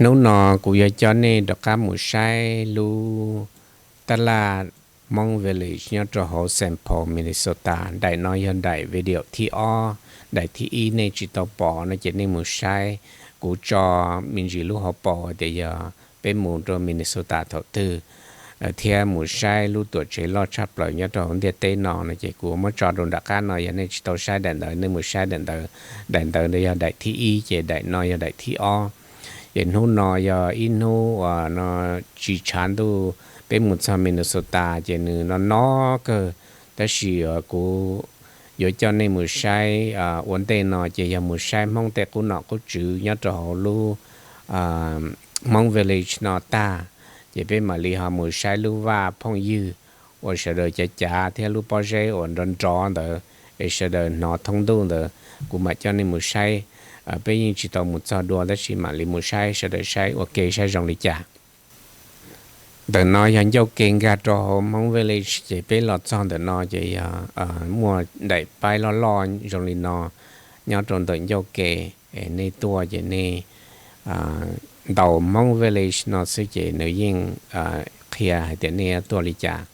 Hnub no kuv yuav coj nej rov qab mus saib lub tab laj Hmong Village nyob rau hauv Saint Paul, Minnesota. Daim no yog daim video thib ob, daim thib ib nej tsis tau pom no ces nej mus saib. Kuv tso me ntsis lub hauv paus hais tias yog peb mus rau Minnesota thaum twg, thiab mus saib lub tuam tsev loj tshaj plaws nyob rau hauv ntiaj teb no no ces kuv muab tso rau nram qab no, yog nej tsis tau saib daim ntawd nej mus saib daim ntawd. Daim ntawd yog daim thib ib ces daim no yog daim thib ob. Ces hnub no yog ib hnub uas no tsis tshav ntuj, peb mus txog Minnesota ces nws no no kawg, tab sis kuv yuav coj nej mus saib. Ua ntej no ces yog mus saib Hmoob tej qub nom qub tswv nyob rau hauv lub Hmong Village no tag, ces peb mam li ho mus saib lub vaj phooj ywg uas sawv daws cav cav thiab lub pob zeb uas nrov nrov ntawd es sawv daws hnov thoob ntuj ntawd, kuv mam coj nej mus saib. Peb yeej tsis tau mus txog dua tab sis mam li mus saib sawv daws saib ua ke saib zoo li cas. Ntawm no yog ncauj ke nkag rau hauv Hmong Village ces peb los txog ntawm no ces yog muaj daim paib loj loj zoo li no nyob rau ntawm ncauj ke. Nej tuaj ces nej ntaus Hmong Village no xwb ces nws yeej qhia hais tias nej tuaj li cas.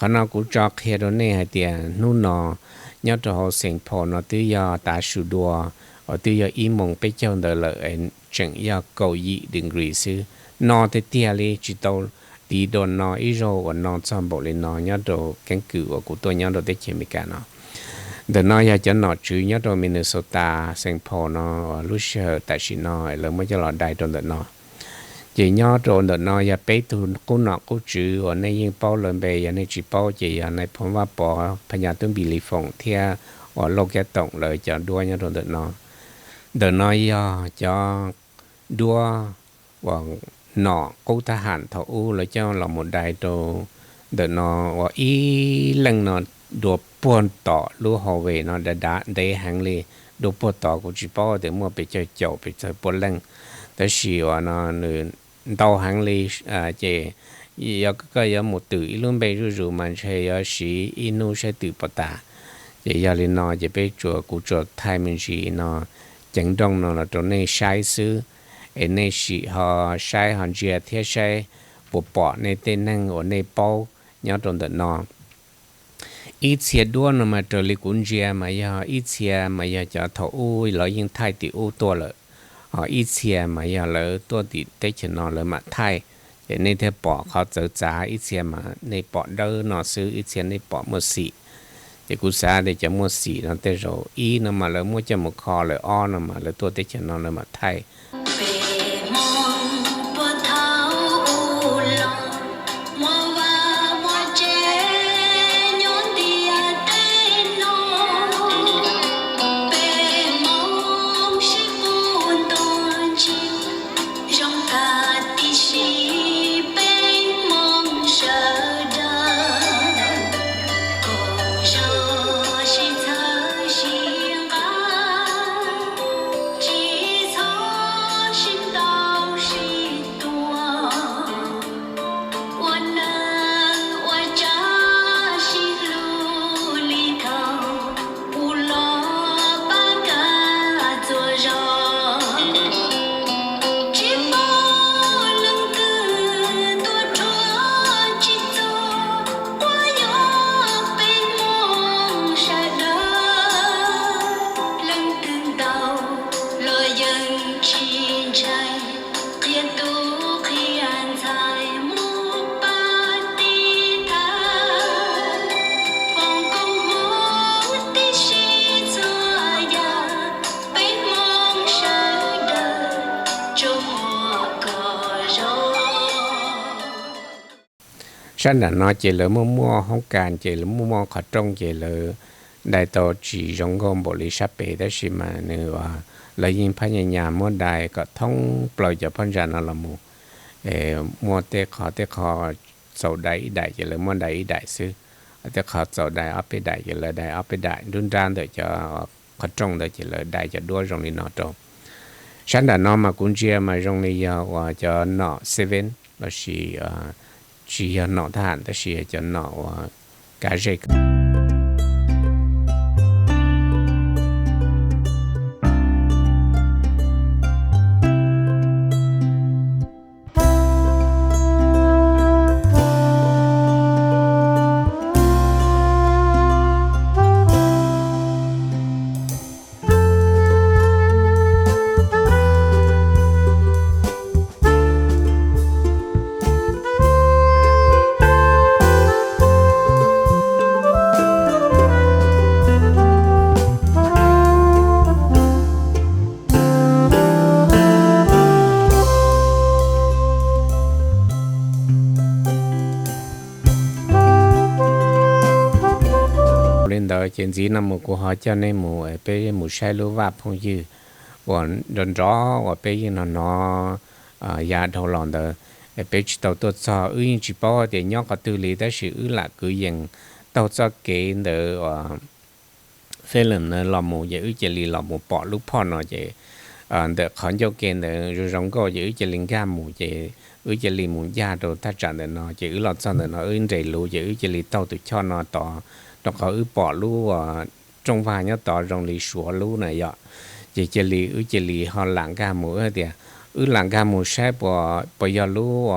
Qhov no kuv tso qhia rau nej hais tias hnub no nyob rau hauv Saint Paul no twb yog tav su dua, uas twb yog ib moos peb caug ntawd lawm, tseem yog kaum yim degree xwb. No tiag tiag li, tsis tau tiv dua no ib zaug uas no txog npaum li no nyob rau keeb kwm uas kuv tuaj nyob rau teb chaws Amelikas no. Ntawm no yog cov nom tswv nyob rau Minnesota, Saint Paul no, lub sij hawm tam sim no lawv muab coj los dai rau ntawm no. Ces nyob rau ntawm no yog peb tug qub nom qub tswv uas nej yeej paub lawv npe, yog nej tsis paub ces yog nais phoo Vaj Pov, Phas Nyas Tub Npis Lis Foom thiab uas Lauj Kab Toom lawv cov duab nyob rau ntawm no. Ntawm no yog cov duab uas nom qub thab ham thaum ub lawv coj los mus dai rau ntawm no, uas ib leej no dua puag tom lub hauv ves no dav dav ntev heev li, dua puag tod kuv tsis paub tias muaj pes tsawg caum pes tsawg pua leej, tab sis uas no nws ntau heev li. Ces yog koj yuav mus twm ib lub npe zuj zus mas ntshe yuav siv ib hnub saib twm puas tas. Ces yog li no ces peb tsuas, kuv tsuas thaij me ntsis no ceev nrooj no los rau nej saib xwb, es nej sim ho saib ho ntsia thiab saib puas pom nej tej neeg uas nej paub nyob rau ntawm no. Ib txhia duab no mas raws li kuv ntsia mas yog ib txhia mas yog cov thaum ub lawv yeej thaij tim ub tuaj lawm, ho ib txhia mas yog lawv tuaj tim teb chaws no lawv mam thaij, ces nej thiaj pom qhov txawv txav, ib txhia mas nej pom dawb no xwb, ib txhia nej pom muaj xim. Ces kuv xav tias cov muaj xim no tej zaum ib no mas lawv muab coj mus kho lawm, ob no mas lawv tuaj teb chaws no lawv mam thaij. Sab nram no ces lawv muaj muaj hoob kas, ces lawv muaj muaj qhov rooj, ces lawv dai tau tsis zoo nkauj npaum li sab pem, tab sis mas nws, lawv yeej phab nyas nyas muab dai kom thoob plaws cov phab ntsa no los mus. Muaj tej qhov, tej qhov txaus dai ib daim ces lawv muab dai ib daim xwb, tej qhov txaus dai ob peb daim ces lawv dai ob peb daim, nruab nrab ntawm cov qhov rooj ntawd ces lawv dai cov duab zoo li no rau. Sab nram no mas kuv ntsia mas zoo li yog uas cov nom seven lossis tsis yog nom thab ham tab sis yog cov nom uas kav zej. Ces ntxiv no mus kuv ho coj nej mus, peb mus saib lub vaj phooj ywg uas nrov nrov uas peb yeej hnov hnov yav dhau los ntawd. Peb tsis tau tuaj txog, wb yeej tsis paub tias nyob qhov twg li, tab sis wb lam kwv yees taug txoj kev ntawd uas film na los mus, ces wb cia li los mus pom lub phoj no ces ntawm qhov ncauj ke ntawd zoo zoo nkauj, ces wb cia li nkag mus, ces wb cia li mus ncaj rau thaj tsam ntawm no, ces wb los txog ntawm no wb nres lus, ces wb cia li taug tus choj no tod, rau qhov wb pom lub rooj vag nyob tod zoo li Suav lub na yom. Ces cia li wb cia li ho lam nkag mus, wb tias wb lam nkag mus saib puas yog lub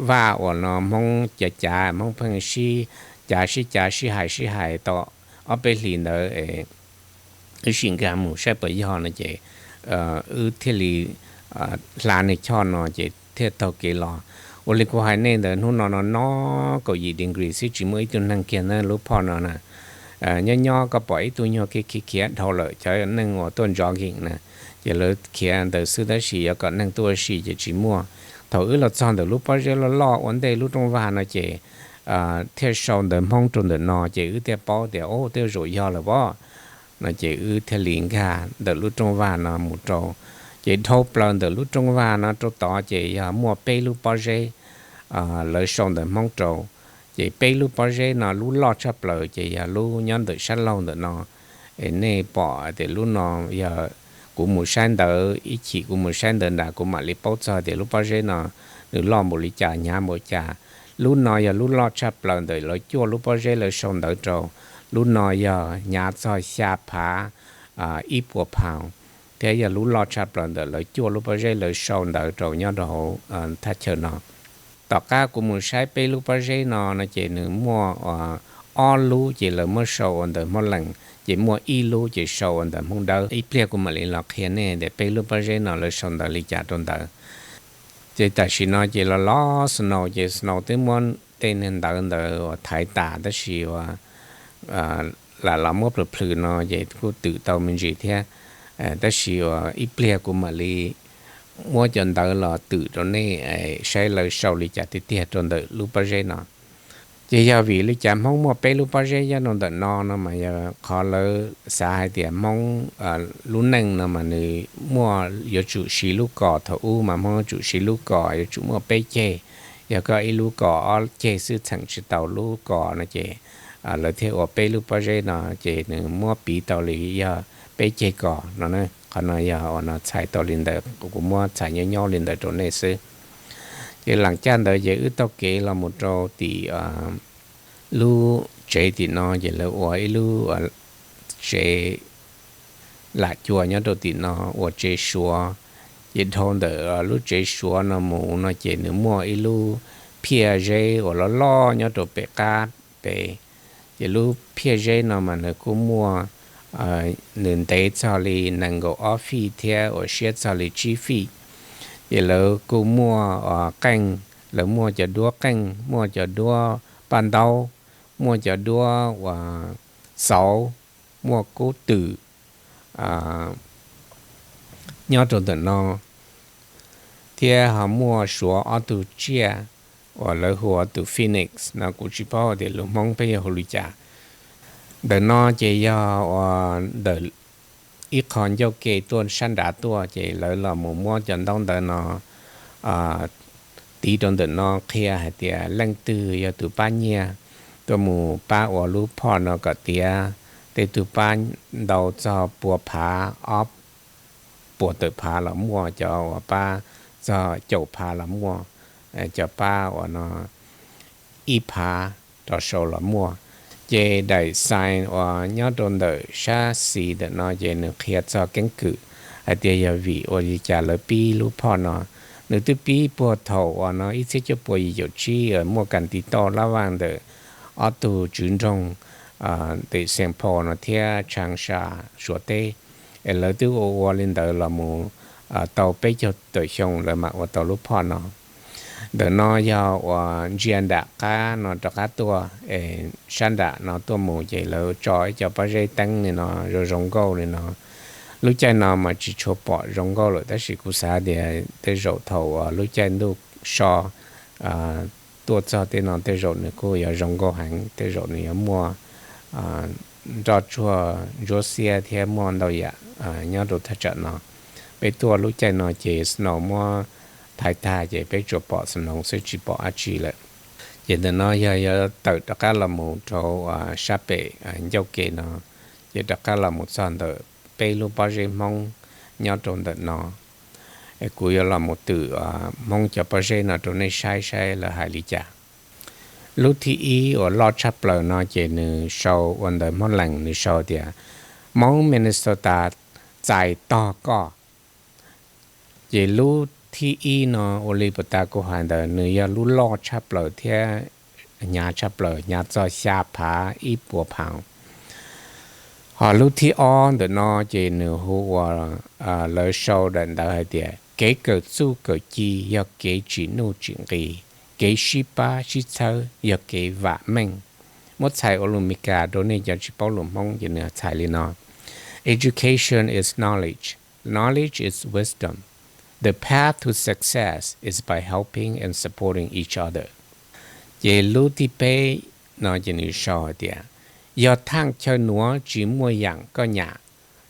vaj uas no Hmoob cav cav, Hmoob pheej sib cav sib cav sib hais sib hais tau ob peb hlis ntawd, wb sim nkag mus saib puas yog no ces wb thiaj li hla niag choj no ces thiaj taug kev los. Ua li kuv hais nej ntawd, hnub no no no kaum yim degree xwb, tsis muaj ib tug neeg kiag na lub phoj no na. Nyob nyob koj pom ib tug nyuag khiav khiav dhau lawm, cov neeg uas tuaj jogging na, ces lawv khiav ntawd xwb, tab sis yuav kom neeg tuaj ua si ces tsis muaj. Thaum wb los txog ntawm lub pob zeb loj loj ua ntej lub rooj vag no ces thiaj sau ntawv Hmoob rau ntawm no, ces wb thiaj paub tias, o, tej zaum yog lawm pob no, ces wb thiaj li nkag ntawm lub rooj vag no mus rau. Ces dhau plaws ntawm lub rooj vag no rau tod ces yog muaj peb lub pob zeb lawv sau ntawv Hmoob rau. Ces peb lub pob zeb no lub loj tshaj plaws ces yog lub nyob ntawm sab laug ntawm no. Es nej pom tias lub no yog kuv mus saib ntawv, ib chim kuv mus saib ntawv nram kuv mam li paub txog tias lub pob zeb no nws loj npaum li cas hnyav npaum cas. Lub no yog lub loj tshaj plaws ntawm lawv cuaj lub pob zeb lawv sau ntawv rau. Lub no yog hnyav txog xya phav ib puas pound, thiab yog lub loj tshaj plaws ntawm lawv cuaj lub pob zeb lawv sau ntawv rau nyob rau hauv thaj chaw no. Tom qab kuv mus saib peb lub pob zeb no no ces nws muaj ob lub ces lawv muab sau ua ntawv Hmoob Lees, ces muaj ib lub ces sau ua ntawv Hmoob Dawb. Ib pliag kuv mam li los qhia nej tias peb lub pob zeb no lawv sau ntawv li cas rau ntawd. Ces tam sim no ces los los snow, ces snow twb muab tej niag ntawv ntawd uas thaiv tas, tab sis uas lam los muab plhws plhws no ces kuj twm tau me ntsis thiab. Tab sis uas ib pliag kuv mam li muab cov ntawv los twm rau nej saib lawv sau li cas tiag tiag rau ntawm lub pob zeb no. Ces yog vim li cas Hmoob muaj peb lub pob zeb nyob rau ntawm no no mas yog qhov lawv xav hais tias Hmoob lub neej no mas nws muaj yuav tsum siv lub kos, thaum ub mas Hmoob yuav tsum siv lub kos, yuav tsum muaj peb ceg. Yog koj ib lub kos ob ceg xwb txheem tsis tau lub kos no ces lawv thiaj ua peb lub pob zeb no, ces nws muab piv tau li yog peb ceg kos no. Qhov no yog uas no txhais tau li ntawd, kuv muab txhais nyob nyob li ntawd rau nej xwb. Ces lam caj ntawd ces wb taug kev los mus rau tim lub tsev tim no, ces lawv ua ib lub tsev lam cua nyob rau tim no ua tsev suav. Ces dhau ntawm lub tsev suav no mus no ces nws muaj ib lub phiaj zeb uas loj loj nyob rau pem qab pem. Ces lub phiaj zeb no mas nws kuj muaj, nws ntev txog li nees nkaum ob fij thiab uas siab txog li tsib fij. Ces lawv kuj muaj qeej, lawv muaj cov duab qeej, muaj cov duab paj ntaub, muaj cov duab uas xauv, muaj kub twm nyob rau ntawm no, thiab ho muaj suav ob tug tsiaj uas lawv hu ua tus phoenix no, kuv tsis paub tias lus Hmoob peb yuav hu li cas. Ntawm no ces yog uas ntawm ib qho ncauj ke tuaj sab nrad tuaj, ces lawv los mus muab cov ntaub ntawv no tiv rau ntawm no qhia hais tias leej twg yog tus pab nyiaj tuaj mus pab ua lub phoj no kom tiav, tej tug pab ntau txog pua phav, ob puas tawm phav los muaj, cov uas pab txog caum phav los muaj, cov pab uas no ib phav rov sau los muaj. Ces daim sign uas nyob rau ntawm sab xis ntawm no ces nws qhia txog keeb kwm hais tias yog vim ua li cas lawv pib lub phoj no. Nws twb pib puag thaum uas no ib txhiab cuaj pua yim caum tsib muaj kas tiv tauj lab vaj ntawm ob tug tswv nroog ntawm Saint Paul no thiab Changsha, Suav teb. Es lawv twb ua ua li ntawd los mus tau peb caug tawm xyoo lawv mam ua tau lub phoj no. Ntawm no yog uas ntsia nram qab no rov qab tuaj, es sab nram no tuaj mus ces lawv tso ib co pob zeb teeb li no zoo zoo nkauj li no. Lub caij no mas tsis tshua pom zoo nkauj lawm, tab sis kuv xav tias tej zaum thaum uas lub caij ntuj so tuaj txog tej no tej zaum nws kuj yuav zoo nkauj heev, tej zaum nws yuav muaj nroj tsuag ntsuab xiab thiab muaj ntau yam nyob rau thaj tsam no. Peb tuaj lub caij no ces snow muab thaiv tag ces peb tsuas pom snow xwb tsis pom dab tsi lawm. Ces ntawm no yog yuav tawm rov qab los mus rau sab pem ncauj ke no, ces rov qab los mus txog ntawm peb lub pob zeb Hmoob nyob rau ntawm no. Kuv yuav los mus twm Hmoob cov pob zeb no rau nej saib saib lawv hais li cas. Lub thib ib uas loj tshaj plaws no ces nws sau ua ntawv Hmoob Lees nws sau tias Hmoob Minnesota txais tog koj. Ces lub thib ib no ua li puas tas kuv hais ntawd nws yog lub loj tshaj plaws thiab hnyav tshaj plaws, hnyav txog xya phav ib puas phav. Ho lub thib ob ntawm no ces nws hu ua, lawv sau daim ntawv hais tias kev kawm txuj kawm ci yog kev tsim nuj tsim nqi, kev sib pab sib txhawb yog kev vam meej. Muab txhais ua lus Meskas rau nej cov tsis paub lus Hmoob ces nws txhais li no: Education is knowledge. Knowledge is wisdom. The path to success is by helping and supporting each other. Ces lub thib peb no ces nws sau hais tias yog thaaj chaw nuav tsis muaj yaam koj nyam,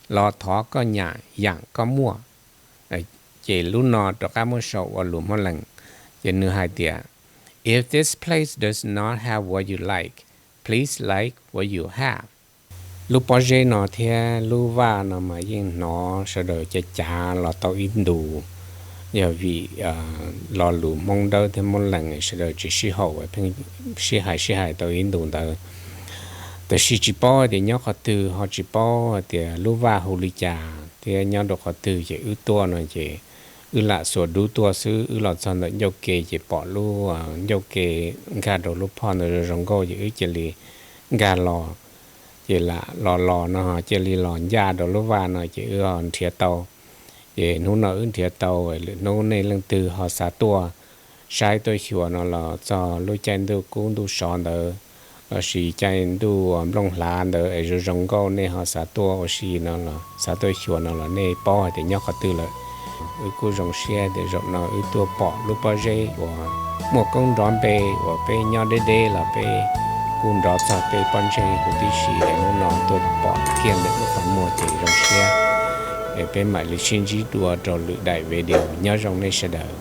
los thov koj nyam yaam koj muaj. Ces lub no rov qab muab sau ua lus Hmoob Lees, ces nws hais tias if this place does not have what you like, please like what you have. Lub pob zeb no thiab lub vaj no mas yeej hnov sawv daws cav cav los tau ib ntus, yog vim lo lus Hmoob Dawb thiab Hmoob Lees sawv daws tsis sib haum, pheej sib hais sib hais tau ib ntus ntawd. Tab sis tsis paub hais tias nyob qhov twg, ho tsis paub hais tias lub vaj hu li cas thiab nyob rau qhov twg, ces wb tuaj no ces wb lam xuas dub tuaj xwb. Wb los txog ntawm ncauj ke ces pom lub ncauj ke nkag rau lub phoj ntawd zoo zoo nkauj ces wb cia li nkag los. Ces lam los los no cia li los ncaj rau lub vaj no ces wb ho nrhiav tau. Ces hnub no wb nrhiav tau, lwm hnub nej leej twg ho xav tuaj saib tuaj xyuas no los txog lub caij ntuj kub ntuj sov ntawd lossis caij ntuj nplooj hlav ntawd es zoo zoo nkauj nej ho xav tuaj ua si no los xav tuaj xyuas no los nej paub hais tias nyob qhov twg lawm. Wb kuj zoo siab tias zaum no wb tuaj pom lub pob zeb uas muaj koob nrov npe uas peb nyob deb deb los peb kuj nrov txog peb pob ntseg huv tib si es hnub no tuaj pom kiag ntawm lub qhov muag ces zoo siab. Es peb mam li sib ntsib dua rau lwm daim video, nyob zoo nej sawv daws.